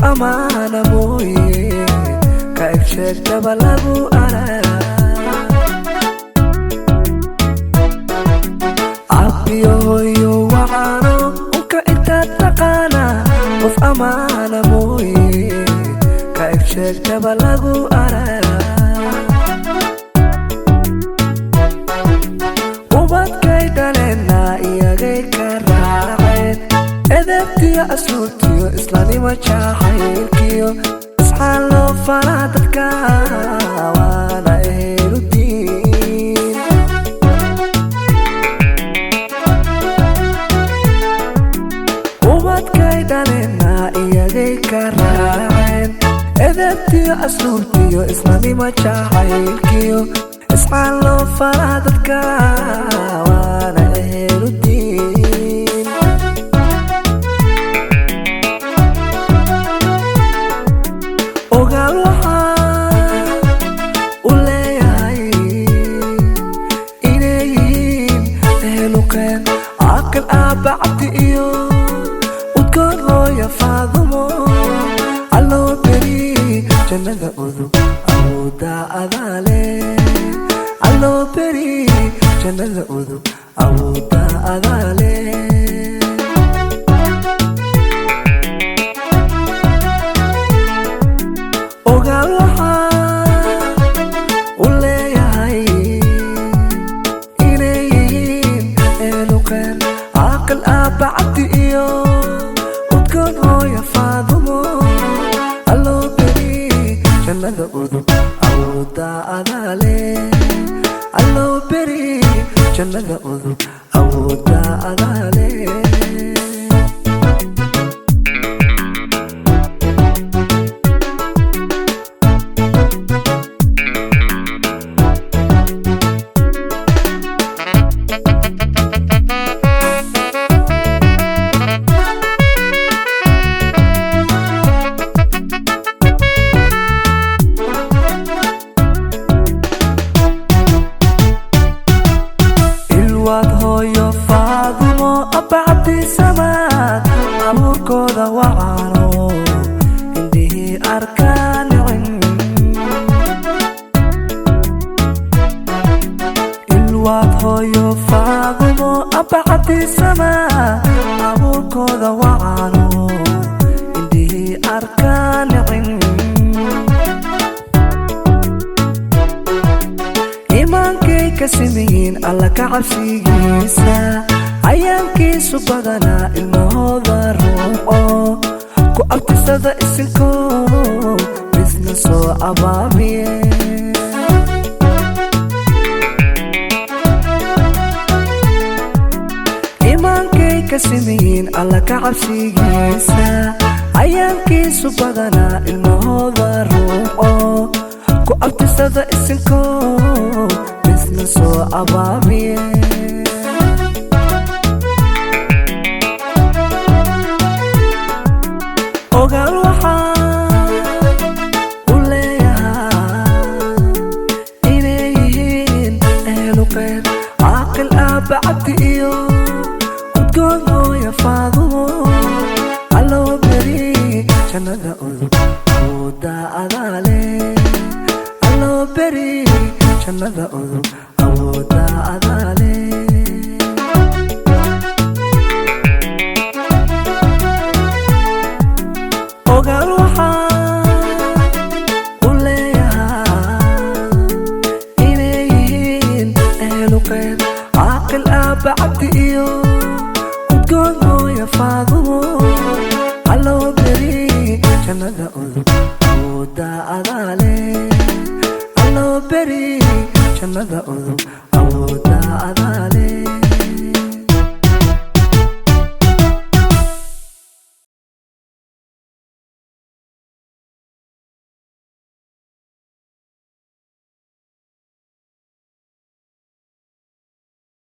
Amaana mooye ka eg sheegtaba lagu arag. Abbiyo hooyo wacaano unka intaad taqaana, qof amaana mooye ka eg sheegtaba lagu arag. Ubadkay dhaleenna iyagay ka raaceen edebtiyo asluubtiyo islaanimo jacaylkiyo isxaan loo falaa dadka, waana eheludiin. Ubadkay dhaleenna iyagay ka raaceen edebtiyo asluubtiyo islaanimo jacaylkiyo isxaan loo falaa dadka, waana eheludiin. Ogaal waxaa u leeyahay inay yihiin ehluqeen, caaqil aabba Cabdi iyo udgoon hooya Faadumo. Alloo beri jannada udug awooda adaale, alloo beri jannada udug awooda adaale. Ogaal waxaa u leeyahay inay yihiin ehluqeen, caaqil aabba Cabdi iyo udgoon hooya Faadumo. Alloo beri jannada udug awooda adaale, alloo beri jannada udug awooda adaale. Ilwaad hooyo Faadumo, abba Cabdisamaad, abuurkooda wacaano indhihii arkaa nicin. Ilwaad hooyo Faadumo, abba Cabdisamaad, abuurkooda wacaano indhihii arkaa nicin. Iimaankay ka simiyiin Alla ka cabsigiisa, cayaankiisu badanaa ilmahooda ruuxo ku abtisada isinko misna soo abaabiye. Iimaankay ka simiyiin Alla ka cabsigiisa, cayaankiisu badanaa ilmahooda ruuxo ku abtisada isinko misna soo abaabiye. Ogaal waxaa u leeyahay inay yihiin ehluqeen, caaqil aabba Cabdi iyo udgoon hooya Faadumo. Alloo beri jannada udug awooda adaale, alloo beri jannada udug awooda adaale. Ogaal waxaa u leeyahay inay yihiin ehluqeen, caaqil aabba Cabdi iyo udgoon hooya Faadumo. Alloo beri jannada udug